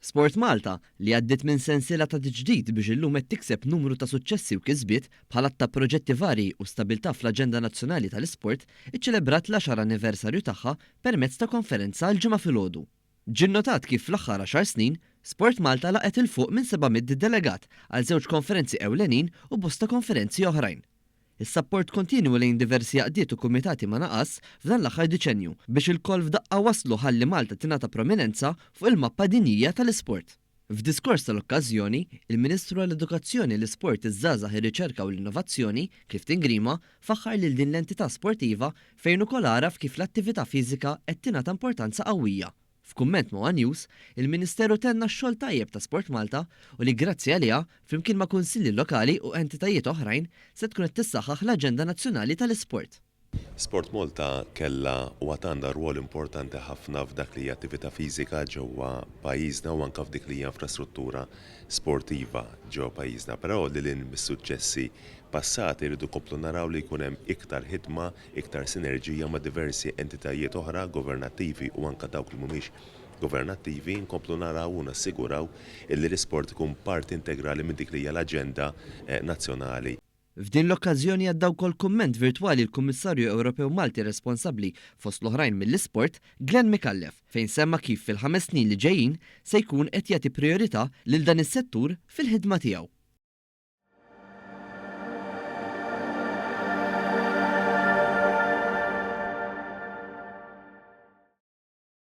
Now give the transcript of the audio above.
Sport Malta, li għaddiet minn sensiela ta' tiġdid biex illum qed tikseb numru ta' suċċessi u kisbiet bħal għadd ta' proġetti varji u stabilità fl-aġenda nazzjonali tal-isport, iċċelebrat l-għaxar anniversarju tagħha permezz ta' konferenza l-Ġimgħa filgħodu. Ġie nnotat kif fl-aħħar għaxar snin, Sport Malta laqgħet 'il fuq minn 700 delegat għal żewġ konferenzi ewlenin u bosta konferenzi oħrajn. Is-sapport kontinwu lejn diversi għaqdiet u kumitati ma naqasx f'dan l-aħħar diċenju biex ilkoll f'daqqa waslu ħalli Malta tingħata prominenza fuq il-mappa dinjija tal-isport. F'diskors tal-okkażjoni, il-Ministru għall-Edukazzjoni, l-Isport, iż-Żgħażagħ, ir-Riċerka u l-Innovazzjoni, Clifton Grima, faħħar lil din l-entità sportiva fejn ukoll għaraf kif l-attività fiżika qed tingħata importanza qawwija. F'kumment ma' one News, il-Ministeru tenna x-xogħol tajjeb ta' Sport Malta u li grazzi għaliha, flimkien ma' kunsilli lokali u entitajiet oħrajn, se tkun qed tissaħħaħ l-aġenda nazzjonali tal-isport. Sport Malta kellha u għad għandha rwol importanti ħafna f'dak li hija attività fiżika ġewwa pajjiżna u anke f'dik li hija infrastruttura sportiva ġewwa pajjiżna. Però lil hinn mis-suċċessi passati rridu nkomplu naraw li jkun hemm iktar ħidma, iktar sinerġija ma' diversi entitajiet oħra governattivi u anke dawk li mhumiex governattivi, nkomplu naraw u nassiguraw illi l-isport ikun parti integrali minn dik li hija l-aġenda nazzjonali. F'din l-okkażjoni għadda wkoll kumment virtwali l-Kummissarju Ewropew Malti responsabbli fost l-oħrajn mill-isport, Glenn Micallef, fejn semma kif fil-ħames snin li ġejjin se jkun qed jagħti prijorità lil dan is-settur fil-ħidma tiegħu.